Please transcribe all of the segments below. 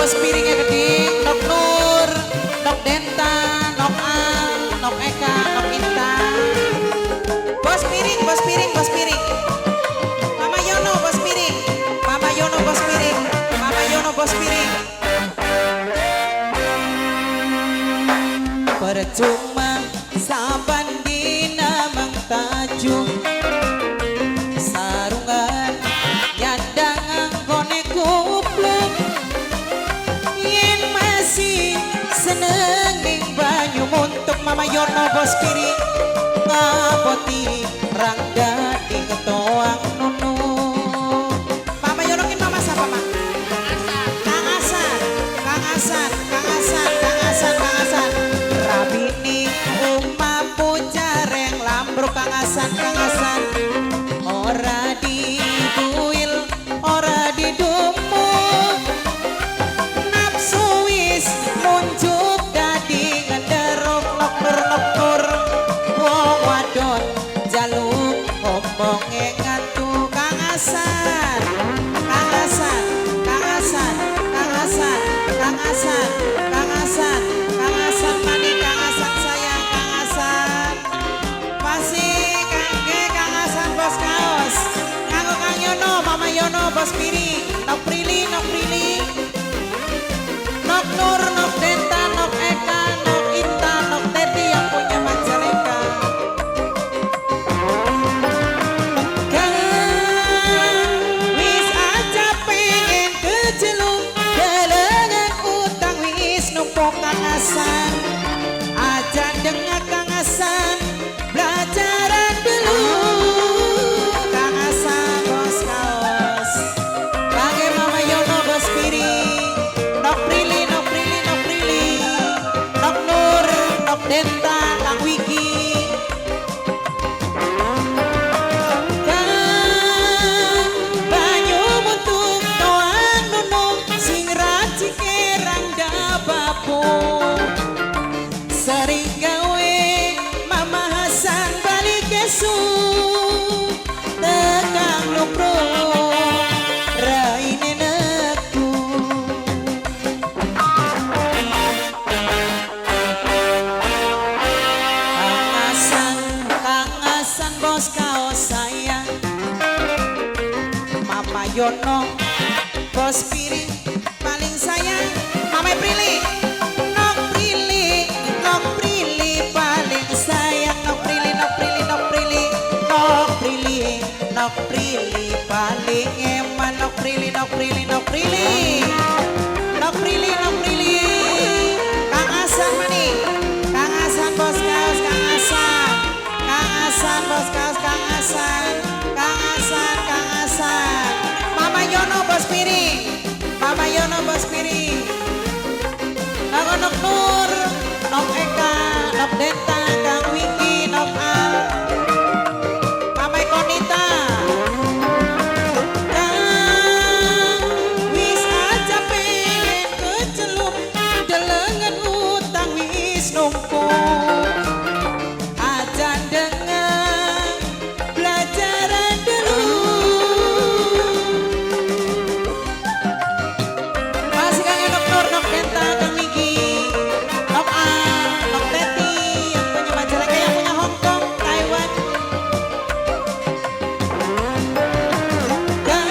bos piringnya gede, Nok Nur, Nok Denta, Nok Al, Nok Eka, Nok Inta. Bos piring, bos piring, bos piring. Mama Yono bos piring, Mama Yono bos piring, Mama Yono bos piring. Percuma saban dina mang tajuk sarungan nyandang anggone kupluk, yen masih seneng ning banyu muntuk. Mama Yono bos piring ngapoti rangda ning toang nunu. Mama Yono kin mama siapa, Mak? Kang Hasan, Kang Hasan, Kang Hasan, Kang Hasan, Kang Hasan. Rabini umma pucareng lambruk. Kang Hasan, Kang Hasan. Ora diduil, ora didumu, nafsu wis munjuk dadi ngenderuk. Nok nur, nok nur, wong wadon jaluk omonge ngatu. Kang Hasan, Kang Hasan, Kang Hasan, Kang Hasan, Kang Hasan, Kang Hasan, Kang Hasan maning, Kang Hasan sayang, Kang Hasan. Masih kangge Kang Hasan bos kaos. Kanggo Kang Yono, Mama Yono bos piring, Nok Prili, Nok Prili, Nok Nur, Nok Denta, Nok Eka, Nok Inta, Nok Teti yang punya Majalengka. Kang wis aja pengen kecelung, delengen utang wis numpuk. Kang Hasan, aja dengar Kang Hasan, belajaran dulu. Kang Hasan bos kaos. Kangge Mama Yono bos piring, Nok Prili, Nok Prili, Nok Prili, Nok Nur, Nok Denta, Kang Wiki. Kang banyu muntung toang nunung, sing racike rangda bapuk. Sering gawe Mama Hasan balik esuk, tekang lupro raine neku. Kang Hasan, Kang Hasan bos kaos sayang. Mama Yono bos piring paling sayang. Mama Prili, Nok Prili, Nok Prili paling sayang. Nok Prili, Nok Prili, Nok Prili, Nok Prili, Nok Prili paling eman. Nok Prili, Nok Prili, Nok Prili, Nok Prili, Nok Prili. Kang Hasan maning, Kang Hasan bos kaos, Kang Hasan, Kang Hasan bos kaos, Kang Hasan, Kang Hasan, Kang Hasan. Mama Yono bos piring, Mama Yono bos piring. Kang Nok Nur, Nok Eka, Nok Denta, Kang Wiki, Nok Al, Mama Konita. Kang wis aja pengen kecelup, delengen utang wis numpuk. Aja dengar belajaran dulu. Masih Kang Nok Nur, Nok Denta, Kang Wiki, Nok Al, Nok Teti yang punya Majalengka, yang punya Hong Kong, Taiwan. Kang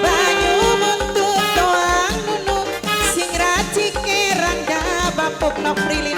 banyu muntuk toang nunuk, sing racike rangda bapuk. Nok Prili,